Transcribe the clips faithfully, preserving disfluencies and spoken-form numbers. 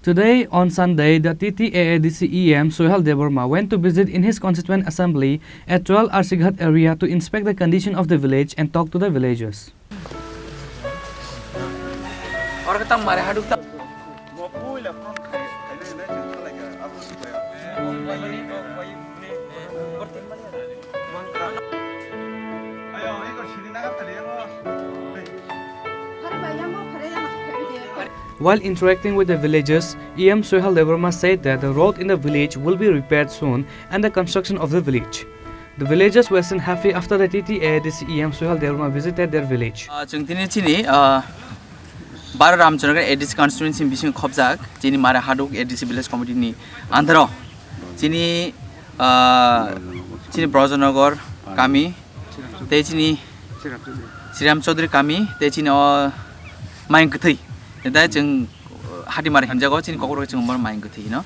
Today, on Sunday, the T T A A D C E M Sohel Debbarma went to visit in his constituent assembly at twelve Arsighat area to inspect the condition of the village and talk to the villagers. While interacting with the villagers, E M Sohel Debbarma said that the road in the village will be repaired soon and the construction of the village. The villagers were seen happy after the T T A A D C E M Sohel Debbarma visited their village. Ah, chwng tini chini, ah, Baro Ramchandra A D C constituency bising khobjak, chini Mare Haduk A D C village committee ni under o chini, ah, chini Brajanagar kami, tei chini Sriram Chaudhary kami, tei chini o Mayung Kwthwi. Tei chwng, uh, Hatimari hinjago, chini Kokborok chwng bono Mayung Kwthwi hino.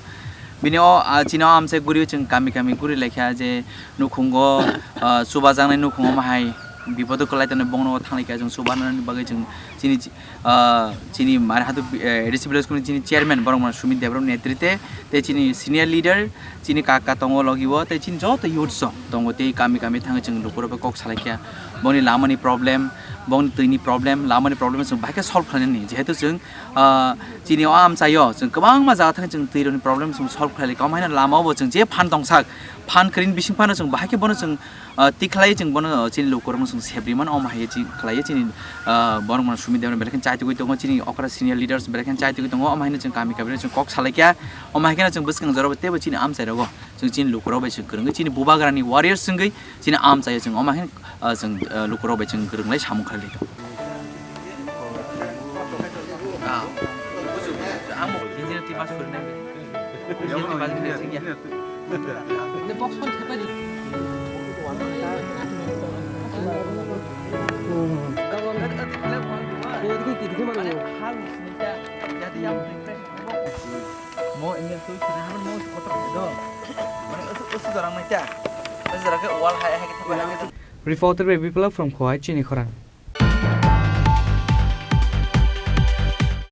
Bini o, ah, chini o amchai guri chwng kami kami guri laikha je nukhungo, ah, chubajaknai nukhungo mahai bipodo kwlai tongnai bongno thanglaikhai chwng chubanani bagwi chwng chini, ah, chini Mare Haduk, eh, A D C village committee chini chairman borok mano Sumit Debbarma netrite tei chini senior leader chini kaka tongo logi o, tei chini joto youths rok tongo, tei kami kami thangwi chwng lukurok bai kok salaikha. Bongni lamani problem, bongni twini problem, lamani problem chwng bahai khe solve khlainani. Jehetu chwng, ah, chini o amchaio chwng kwbangma jaga thangwi chwng twirokni problem chwng solve khlailai. Omo haino lama o bo chwng je phan tongsak, phan kwrwini bising phano chwng bahai khe bono chwng, ah, tikhlai chwng bono, ah, chini lukurokno chwng sebri mano. Omo hai chini khlaiwi chini, ah, borok mano Sumit Debbarma belai khe chaitugwi tongo, chini okra senior leaders belai khe chaitugwi tongo. Omo haino chwng kami kami chwng kok salaikha. Omo hai kheno chwng bwskang jorao teibo chini amchai rogo. Chwng chini lukurok bai chwng kwrwngwi, chini bubagrani warriors wngwi, chini amchaio chwng omo hai, ah, chwng, ah, lukurok bai chwng kwrwnglai samung khlailai tongo. Mo email tu sini hamun mo kotor do. Mane usu, usu dorang nai ta. Usu dorang ke wall hai hai kita. Reporter Baby Pula from Khowai, Chini Khorang.